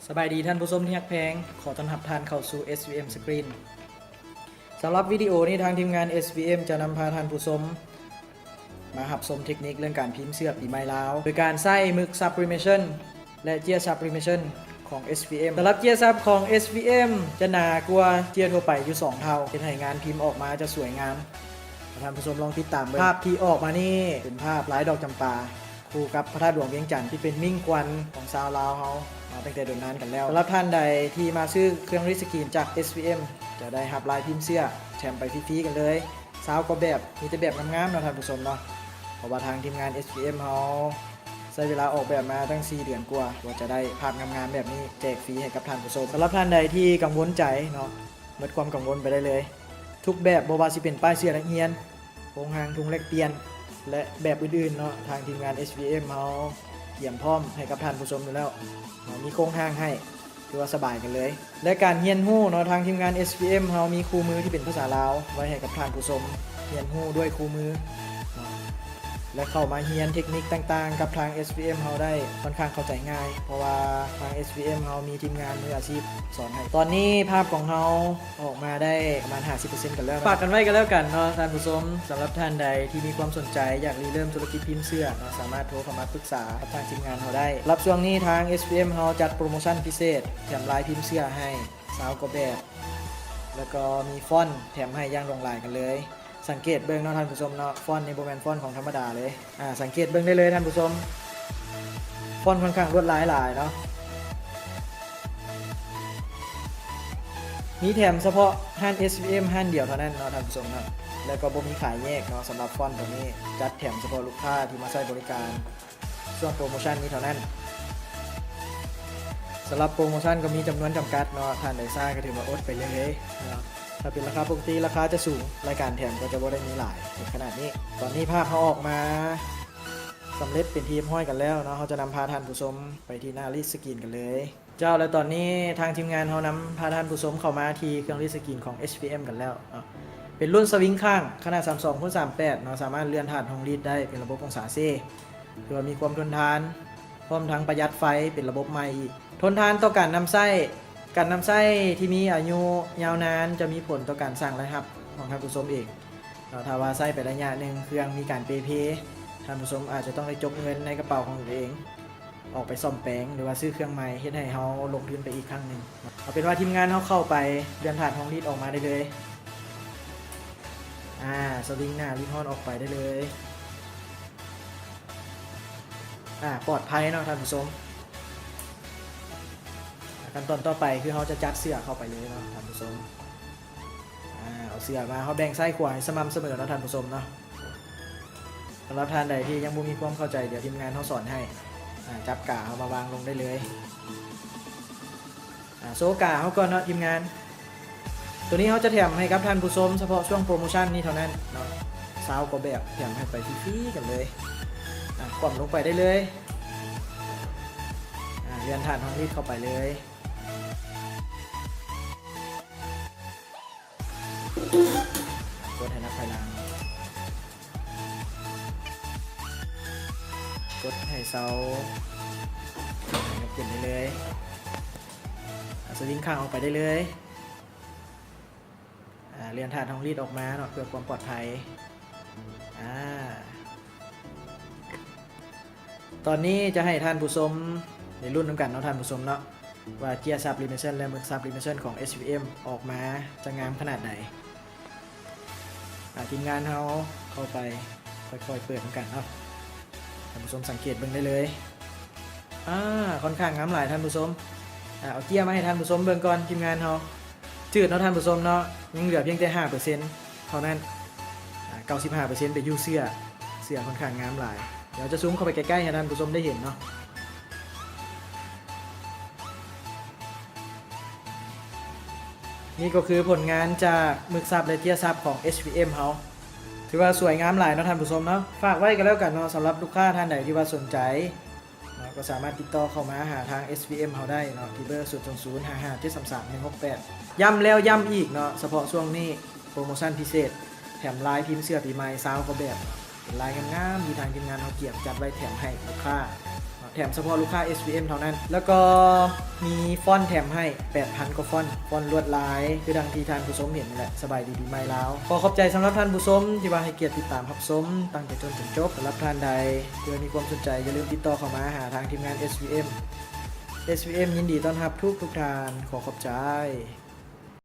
ສະບາຍດີທ່ານຜູ້ຊົມທີ່ຮັກແພງ, ຂໍຕ້ອນຮັບທ່ານເຂົ້າສູ່ ເອສວີເອັມ Screen. ສຳລັບວິດີໂອນີ້ ທາງທີມງານ ເອສວີເອັມ ຈະນຳພາທ່ານຜູ້ຊົມມາຮັບຊົມເທັກນິກເລື່ອງການພິມເສື້ອປີໃໝ່ລາວ ໂດຍການໃຊ້ໝຶກ Sublimation ແລະ ເຈ້ຍ Sublimation ຂອງ ເອສວີເອັມ. ສຳລັບເຈ້ຍ Sub ຂອງ ເອສວີເອັມ ຈະໜາກວ່າເຈ້ຍທົ່ວໄປຢູ່ສອງເທົ່າ, ເຮັດໃຫ້ງານພິມອອກມາຈະສວຍງາມ. ທ່ານຜູ້ຊົມລອງຕິດຕາມເບິ່ງ. ພາບທີ່ອອກມານີ້ເປັນພາບລາຍດອກຈຳປາ ຄູ່ກັບພະທາດຫຼວງວຽງຈັນ ທີ່ເປັນມິ່ງຂວັນຂອງຊາວລາວເຮົາມາຕັ້ງແຕ່ດົນນານກັນແລ້ວ. ສຳລັບທ່ານໃດທີ່ມາຊື້ເຄື່ອງ Reed Screen ຈາກ ເອສວີເອັມ ຈະໄດ້ຮັບລາຍພິມເສື້ອແຖມໄປຟຣີໆກັນເລີຍ ຊາວກວ່າແບບ, ມີແຕ່ແບບງາມໆເນາະທ່ານຜູ້ຊົມເນາະ, ເພາະວ່າທາງທີມງານ ເອສວີເອັມ ເຮົາໃຊ້ເວລາອອກແບບມາຕັ້ງສີ່ເດືອນກວ່າ ກວ່າຈະໄດ້ພາບງາມໆແບບນີ້ແຈກຟຣີໃຫ້ກັບທ່ານຜູ້ຊົມ. ສຳລັບທ່ານໃດທີ່ກັງວົນໃຈເນາະ, ໝົດຄວາມກັງວົນໄປໄດ້ເລີຍ. ທຸກແບບ, ບໍ່ວ່າຊິເປັນປ້າຍເສື້ອນັກຮຽນ, ໂຄງຮ່າງທຸງແລກປ່ຽນ ແລະ ແບບອື່ນໆເນາະ, ທາງທີມງານ ເອສວີເອັມ ເຮົາກຽມພ້ອມໃຫ້ກັບທ່ານຜູ້ຊົມຢູ່ແລ້ວເນາະ, ມີໂຄງຮ່າງໃຫ້ ຖືວ່າສະບາຍກັນເລີຍ. ແລະ ການຮຽນຮູ້ເນາະ, ທາງທີມງານ ເອສວີເອັມ ເຮົາມີຄູ່ມືທີ່ເປັນພາສາລາວໄວ້ໃຫ້ກັບທ່ານຜູ້ຊົມຮຽນຮູ້ດ້ວຍຄູ່ມືເນາະ, ແລະ ເຂົ້າມາຮຽນເທັກນິກຕ່າງໆກັບທາງ ເອສວີເອັມ ເຮົາໄດ້ຄ່ອນຂ້າງເຂົ້າໃຈງ່າຍ ເພາະວ່າທາງ ເອສວີເອັມ ເຮົາມີທີມງານມືອາຊີບສອນໃຫ້. ຕອນນີ້ພາບຂອງເຮົາ ອອກມາໄດ້ປະມານຫ້າສິບເປີເຊັນກັນແລ້ວ. ຝາກກັນໄວ້ກັນແລ້ວກັນເນາະທ່ານຜູ້ຊົມ, ສຳລັບທ່ານໃດທີ່ມີຄວາມສົນໃຈຢາກລິເລີ່ມທຸລະກິດພິມເສື້ອເນາະ, ສາມາດໂທເຂົ້າມາປຶກສາກັບທາງທີມງານເຮົາໄດ້. ສຳລັບຊ່ວງນີ້ທາງ ເອສວີເອັມ ເຮົາຈັດໂປຣໂມຊັນພິເສດ ແຖມລາຍພິມເສື້ອໃຫ້ຊາວກວ່າແບບ ແລ້ວກໍມີຟອນແຖມໃຫ້ຢ່າງຫຼວງຫຼາຍກັນເລີຍ. ສັງເກດເບິ່ງເນາະທ່ານຜູ້ຊົມເນາະ, ຟອນນີ້ບໍ່ແມ່ນຟອນຂອງທຳມະດາເລີຍ. ອາ ສັງເກດເບິ່ງໄດ້ເລີຍທ່ານຜູ້ຊົມ, ຟອນຂ້ອນຂ້າງລວດລາຍຫຼາຍເນາະ. ມີແຖມສະເພາະຮ້ານ ເອສວີເອັມ ຮ້ານດຽວເທົ່ານັ້ນເນາະທ່ານຜູ້ຊົມເນາະ, ແລ້ວກໍບໍ່ມີຂາຍແຍກເນາະ. ສຳລັບຟອນໂຕນີ້ ຈັດແຖມສະເພາະລູກຄ້າທີ່ມາໃຊ້ບໍລິການຊ່ວງໂປຣໂມຊັນນີ້ເທົ່ານັ້ນ. ສຳລັບໂປຣໂມຊັນກໍມີຈຳນວນຈຳກັດເນາະ, ທ່ານໃດຊ້າກໍຖືວ່າອົດໄປເລີຍເນາະ. ຖ້າເປັນລາຄາປົກກະຕິ ລາຄາຈະສູງ, ລາຍການແຖມກໍຈະບໍ່ໄດ້ມີຫຼາຍເຖິງຂະໜາດນີ້. ຕອນນີ້ພາບເຮົາອອກມາສຳເລັດເປັນທີ່ຮຽບຮ້ອຍກັນແລ້ວເນາະ, ເຮົາຈະນຳພາທ່ານຜູ້ຊົມໄປທີ່ໜ້າ Reed Screen ກັນເລີຍ. ເຈົ້າ ແລະ ຕອນນີ້ທາງທີມງານເຮົານຳພາທ່ານຜູ້ຊົມເຂົ້າມາທີ່ເຄື່ອງ Reed Screen ຂອງ ເອສວີເອັມ ກັນແລ້ວເນາະ. ເປັນລຸ້ນສະວິງຂ້າງ ຂະໜາດສາມສອງຄູນສາມແປດເນາະ, ສາມາດເລື່ອນຖາດຮອງ Reed ໄດ້ເປັນລະບົບອົງສາເຊ ຖືວ່າມີຄວາມທົນທານ ພ້ອມທັງປະຢັດໄຟ, ເປັນລະບົບໃໝ່ອີກ. ທົນທານຕໍ່ການນຳໃຊ້, ການນຳໃຊ້ທີ່ມີອາຍຸຍາວນານຈະມີຜົນຕໍ່ການສ້າງລາຍຮັບຂອງທ່ານຜູ້ຊົມເອງເນາະ. ຖ້າວ່າໃຊ້ໄປໄລຍະໜຶ່ງ ເຄື່ອງມີການເປ່ເພ, ທ່ານຜູ້ຊົມອາດຈະຕ້ອງໄດ້ຈົກເງິນໃນກະເປົາຂອງຕົວເອງ ອອກໄປສ້ອມແປງ ຫຼືວ່າຊື້ເຄື່ອງໃໝ່, ເຮັດໃຫ້ເຮົາລົງທຶນໄປອີກຄັ້ງໜຶ່ງ. ເອົາເປັນວ່າທີມງານເຮົາເຂົ້າໄປເລື່ອນຖາດຮອງ Reed ອອກມາໄດ້ເລີຍ. ອາ ສະວິງໜ້າ Reed Horn ອອກໄປໄດ້ເລີຍ. ອາ ປອດໄພເນາະທ່ານຜູ້ຊົມ. ຂັ້ນຕອນຕໍ່ໄປຄືເຮົາຈະຈັດເສື້ອເຂົ້າໄປເລີຍເນາະທ່ານຜູ້ຊົມ. ອາ ເອົາເສື້ອມາ, ເຮົາແບ່ງຊ້າຍຂວາໃຫ້ສະໝ່ຳສະເໝີເນາະທ່ານຜູ້ຊົມເນາະ. ສຳລັບທ່ານໃດທີ່ຍັງບໍ່ມີຄວາມເຂົ້າໃຈ, ດຽວທີມງານເຮົາສອນໃຫ້. ອາ ຈັບກາເຮົາມາວາງລົງໄດ້ເລີຍ. ອາ ໂຊກາເຮົາກ່ອນເນາະທີມງານ. ໂຕນີ້ເຮົາຈະແຖມໃຫ້ກັບທ່ານຜູ້ຊົມສະເພາະຊ່ວງໂປຣໂມຊັນນີ້ເທົ່ານັ້ນເນາະ, ຊາວກວ່າແບບ ແຖມໃຫ້ໄປຟຣີໆກັນເລີຍ. ອາ ຄວ່ຳລົງໄປໄດ້ເລີຍ. ອາ ເລື່ອນຖາດຮອງ Reed ເຂົ້າໄປເລີຍ. ກົດໃຫ້ນັບຖອຍຫຼັງ, ກົດໃຫ້ເຊົາ, ຍົກຂຶ້ນໄດ້ເລີຍ. ອາ ສະວິງຂ້າງອອກໄປໄດ້ເລີຍ. ອາ ເລື່ອນຖາດຮອງ Reed ອອກມາເນາະ ເພື່ອຄວາມປອດໄພ. ອາ ຕອນນີ້ຈະໃຫ້ທ່ານຜູ້ຊົມໄດ້ລຸ້ນນຳກັນເນາະທ່ານຜູ້ຊົມເນາະ, ວ່າເຈ້ຍ Sublimation ແລະ ໝຶກ Sublimation ຂອງ ເອສວີເອັມ ອອກມາຈະງາມຂະໜາດໃດ. ອາ ທີມງານເຮົາເຂົ້າໄປຄ່ອຍໆເປີດນຳກັນເນາະ, ທ່ານຜູ້ຊົມສັງເກດເບິ່ງໄດ້ເລີຍ. ອາ ຂ້ອນຂ້າງງາມຫຼາຍທ່ານຜູ້ຊົມ. ອາ ເອົາເຈ້ຍມາໃຫ້ທ່ານຜູ້ຊົມເບິ່ງກ່ອນ, ທີມງານເຮົາ ຈືດເນາະທ່ານຜູ້ຊົມເນາະ, ຍັງເຫຼືອພຽງແຕ່ຫ້າເປີເຊັນເທົ່ານັ້ນ. ອາ ເກົ້າສິບຫ້າເປີເຊັນໄປຢູ່ເສື້ອ, ເສື້ອຂ້ອນຂ້າງງາມຫຼາຍ. ດຽວຈະຊູມເຂົ້າໄປໃກ້ໆໃຫ້ທ່ານຜູ້ຊົມໄດ້ເຫັນເນາະ. ນີ້ກໍຄືຜົນງານຈາກໝຶກຊັບ ແລະ ເຈ້ຍຊັບຂອງ ເອສວີເອັມ ເຮົາ, ຖືວ່າສວຍງາມຫຼາຍເນາະທ່ານຜູ້ຊົມເນາະ. ຝາກໄວ້ກໍແລ້ວກັນເນາະ, ສຳລັບລູກຄ້າທ່ານໃດທີ່ວ່າສົນໃຈ ເນາະ ກໍສາມາດຕິດຕໍ່ເຂົ້າມາຫາທາງ ເອສວີເອັມ ເຮົາໄດ້ເນາະ ທີ່ເບີ ສູນສອງສູນ ຫ້າຫ້າເຈັດສາມສາມ ໜຶ່ງຫົກແປດ. ຢ້ຳແລ້ວຢ້ຳອີກເນາະ, ສະເພາະຊ່ວງນີ້ໂປຣໂມຊັນພິເສດ ແຖມລາຍພິມເສື້ອປີໃໝ່ຊາວກວ່າແບບ, ເປັນລາຍງາມໆທີ່ທາງທີມງານເຮົາກຽມຈັດໄວ້ແຖມໃຫ້ລູກຄ້າເນາະ. ແຖມສະເພາະລູກຄ້າ ເອສວີເອັມ ເທົ່ານັ້ນ ແລ້ວກໍມີຟອນແຖມໃຫ້ ແປດພັນກວ່າຟອນ ຟອນລວດລາຍ ຄືດັ່ງທີ່ທ່ານຜູ້ຊົມເຫັນນີ້ແຫຼະ. ສະບາຍດີປີໃໝ່ລາວ. ຂໍຂອບໃຈສຳລັບທ່ານຜູ້ຊົມທີ່ວ່າໃຫ້ກຽດຕິດຕາມຮັບຊົມຕັ້ງແຕ່ຕົ້ນຈົນຈົບ. ສຳລັບທ່ານໃດທີ່ວ່າມີຄວາມສົນໃຈ ຢ່າລືມຕິດຕໍ່ເຂົ້າມາຫາທາງທີມງານ ເອສວີເອັມ. ເອສວີເອັມ ຍິນດີຕ້ອນຮັບທຸກໆທ່ານ. ຂໍຂອບໃຈ.